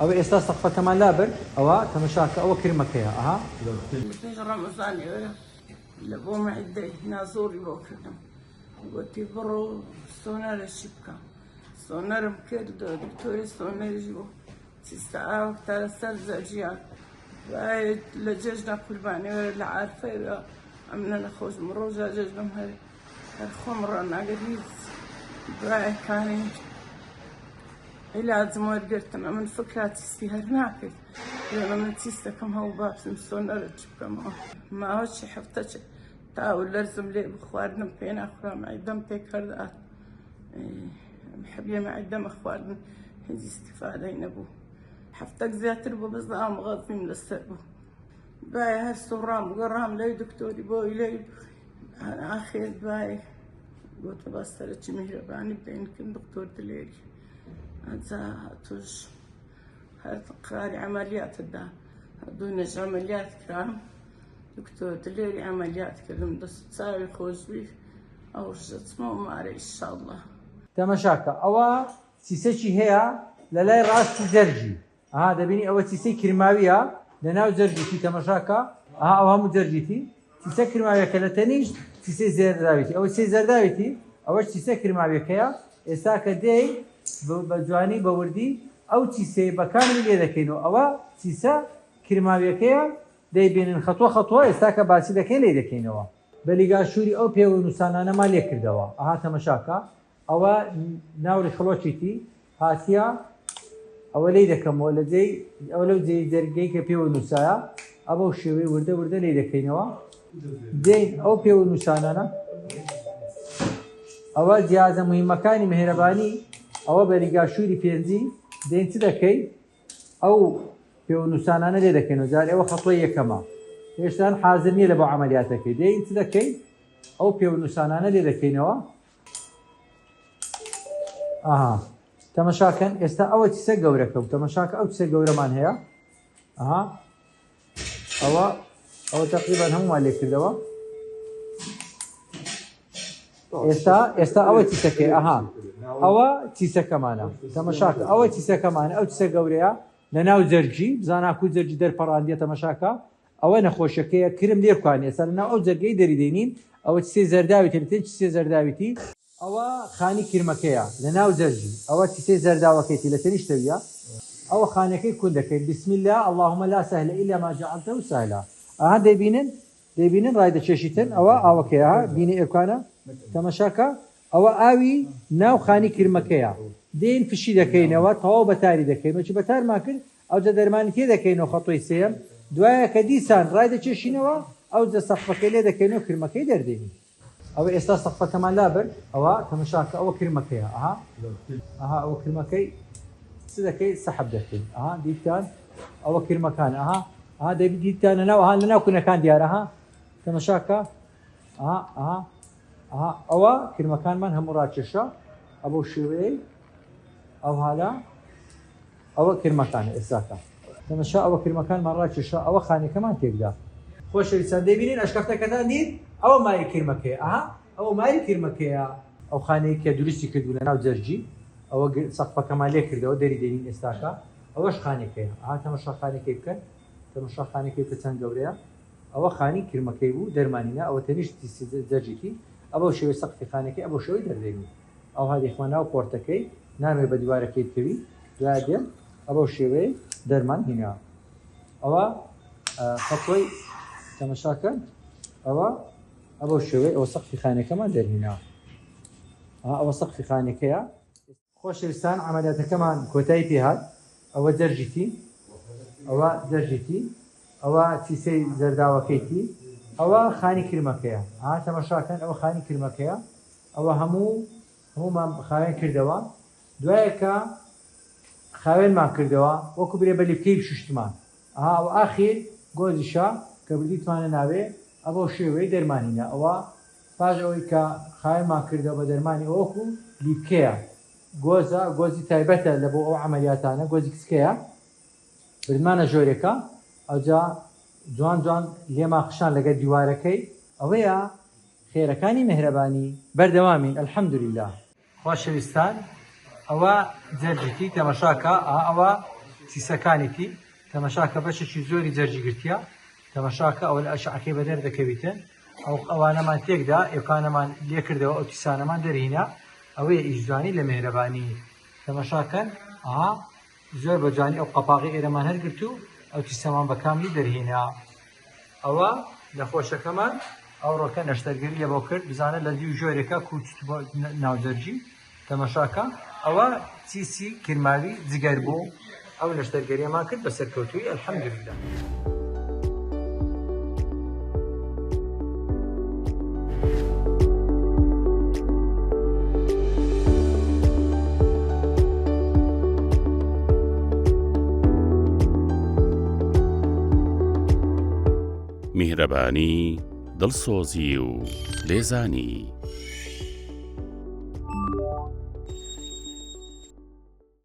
ئەوە ئێستا سەقفەکەمان لابرد ئەوە تەمەشاکە ئەوە کرمەکەیە ئەها. لە پێش ڕەمەزانی وەرە لە بۆ مەعیدەی نازۆری بۆ کردم گوتی بڕۆ سۆنەرەشی بکە سۆنەرم کرد دکتۆری سۆنەریش بوو چیستە ئاوەک تا لەسەر زەرجیان دوای لە جەژنە قوربانی وەرە لە عارفەوە ئەمنە نەخۆشم ڕۆژە جەژنم هەر هەر خۆم ڕاناگەر هیچ دوایەکانی عیلاجم وەرگرتن ئەمن فکرا چیستی هەر ناکرد لەمە من چیستەکەم هەوو با بچم سۆنەرە چ بکەمەوە ماوە چی هەفتە چ تا و لەرزم لێ بخواردنم پێ ناخورا مەعیدەم پێ کردات حەبیە مەعیدەمە خواردن هیچ ئیستیفادەی نەبوو هەفتەک زیاتر بوو بەس ئام غەزیم لەسەر بوو دوای هەر سوڕام گەڕام لەی دکتۆری بۆی لەی ئاخر دوای گوتە با سەرەکی میهرەبانی بدەین کن دکتۆر دلێری ئەجا توش هەر قراری عملیاتت دا دوو عملیات کرام دکتۆر دلێری عملیات کردم دەست چاوی خۆشبی ئەو ڕژەچمەوە مارە ئیشاءاللە. تەمەشاکە ئەوە سیسەکی هەیە لە لای ڕاستی جەرگی ئەها دەبینی ئەوە سیسەی کرماویە لە ناو جەرگیتی تەمەشاکە ئەها ئەو هەموو جەرگیتی سیسە کرماویەکە لە تەنیشت سیسەی زەرداویتی ئەوە سیسەی زەرداویتی ئەوەش سیسە کرماویەکەیە ئێستا کە دێی بە جوانی بە وردی ئەو چیسەیە بە کاملی لێ دەکەینەوە ئەوە چیسە کرماویەکەیە دەیبینن خەتوە خەتوە ئێستا کە باسی دەکەین لێی دەکەینەوە. بە لیگاشوری ئەو پێوە نوسانانەمان لێ کردەوە ئەها تەمەشاکە ئەوە ناو ڕیخڵۆکیتی هاتیە ئەوە لێی دەکەمەوە لە جێی ئەوە لەو جێی جەرگەی کە پێوە نووسایە ئەبەو شێوەی وردە وردە لێی دەکەینەوە دێین ئەو پێوە نووسانانە ئەوە جیازە مهمەکانی مهرەبانی ئەوە بە لیگاشوری پێنجی دێن چ دەکەی ئەو پێوە نووسانانە لێ دەکەینەوە جار ئێوە خەتۆی یەکەمە هێشتان حاضر نییە لە بۆ عملیاتەکەی دێین چ دەکەی ئەو پێوە نووسانانە لێ دەکەینەوە ئەها تەمەشاکەن ئێستا ئەوە چیسە گەورەکە و تەمەشاکە ئەو چیسە گەورەمان هەیە ئەها ئەوە ئەوە تقریبان هەمومان لێ کردەوە ئێستا ئێستا ئەوە چیسەکەی ئەها ئەوە چیسەکەمانە تەمەشاکە ئەوە چیسەکەمانە ئەو چیسە گەورەیە لە ناو جەرگی بزاناکو جەرگی دەرپەڕاندیە تەمەشاکە ئەوە نەخۆشەکەیە کرم لێ بکوانێ ئێستا لەناو ئەو جەرگەی دەری دێنین ئەوە چیسەی زەرداویتە لەتێن چیسەی زەرداویتی ئەوە خانی کرمەکەیە لەناو جەرگی ئەوە چیسەی زەرداوەکەیتی لە تەنیشتەویە ئەوە خانەکەی کون دەکەین بسم اللە اللهم لا سهل الا ما جعلته سهلا ئەها دەیبینن دەیبینن ڕایدەکێشیتن ئەوە ئاوەکەیە ها بینی ئێرکانە تەمەشاکە ئەوە ئاوی ناو خانی کرمەکەیە دێین فشی دەکەینەوە تەواو بەتاری دەکەین وەکی بەتارمان کرد ئەوجا دەرمانی تێ دەکەینەوە خەتۆی سێیەم دوایە کە دیسان ڕایدەکێشینەوە ئەوجا سەقفەکەی لێ دەکەینەوە کرمەکەی دەردێنین. ئەوە ئێستا سەقفەکەمان لابرد ئەوە تەمەشاکە ئەوە کرمەکەیە ئەها ئەها ئەوە کرمەکەی چ دەکەی سەحب دەکەی ئەها دیتان ئەوە کرمەکان ئەها ئەها دەبی دیتان لەناو ئەها لەناو کونەکان دیارە ها تەمەشاکە ئەها ئەها ئەها ئەوە کرمەکانمان هەموو ڕاکێشا ئەبەو شێوەیەی ئەو هالە ئەوە کرمەکانە ئێستاکە تەمەشا ئەوە کرمەکانمان ڕاکێشا ئەوە خانەکەمان تێکدا. خۆشەویستان دەیبینین ئەشکەفتەکەتان دیت ئەوە ماری کرمەکەیە ئەها ئەوە ماری کرمەکەیە. ئەو خانەی کە دروستی کردبوو لەناو جەرگی ئەوە سەقفەکەمان لێ کردەوە دەری دێنین ئێستاکە ئەوەش خانەکەیە ئەها تەمەشا خانەکەی بکەن تەمەشا خانەکەی بکە چەند گەورەیە ئەوە خانی کرمەکەی بوو دەرمانی نا ئەوە تەنیشت جەرگێکی ئەبەو شێوەی سەقفی خانەکەی ئەبەو شێوەی دەردێنین. ئەوها دەیخمە ناو پۆرتەکەی نامەوێ بە دیوارەکەی بکەوی دوای دێم ئەبەو شێوەیەی دەرمان هینا ئەوە خەتۆی تەمەشاکەن ئەوە ئەبەو شێوەی ئەوە سەقفی خانەکەمان دەرهینا ئەوە سەقفی خانەکەیە. خۆشەویستان عەمەلیاتەکەمان کۆتایی پێهات ئەوە جەرگیتی ئەوە جەرگیتی ئەوە چیسەی زەرداوەکەیتی ئەوە خانی کرمەکەیە ها تەمەشاکەن ئەوە خانی کرمەکەیە ئەوە هەموو هەموومان خاوێن کردەوە دوایە کە خاوێنمان کردەوە وەکو برێ بە لیپکەی شوشتمان ئەها ئەوە ئاخیر گۆزیشە کە بردیتمانە ناوێ ئەبەو شێوەی دەرمانینە ئەوە پاش ئەوەی کە خاوێنمان کردەوە بە دەرمانی ئەوە وەکو لیپکەیە گۆزە گۆزی تایبەتە لە بۆ ئەو عەمەلیاتانە گۆزی کچکەیە بردمانە ژۆرێکە ئەوجا جوان جوان لێمان خشان لەگەر دیوارەکەی ئەوەیە خێرەکانی میهرەبانی بەردەوامین الحمدللە. خۆشەویستان ئەوە جەرگیتی تەمەشاکە ئا ئەوە چیسەکانیتی تەمەشاکە بەشێکی زۆری جەرگی گرتیە تەمەشاکە ئەوە لە ئەشعەکەی بەدەر دەکەویتن ئەو ئەوانەمان تێکدا ئێکانەمان لێکردەوە ئەو تیسانەمان دەرهینا ئەوەیە ئیش جوانی لە مێهرەبانی تەمەشاکەن ئەها زۆر بە جوانی ئەو قەپاغی ئێرەمان هەرگرت و ئەو تیسەمان بە کاملی دەرهینا ئەوە نەخۆشەکەمان ئەوڕۆکە نەشتەرگەری لە بۆ کرد بزانە لە دیو ژۆرێکە کوچ ناوجەرگی تەمەشاکە ئەوە چیسی کرماوی جگەر بوو ئەو نەشتەرگەریەمان کرد بە سەرکەوتووی الحمدللە. میهرەبانی، دڵسۆزی و لێزانی.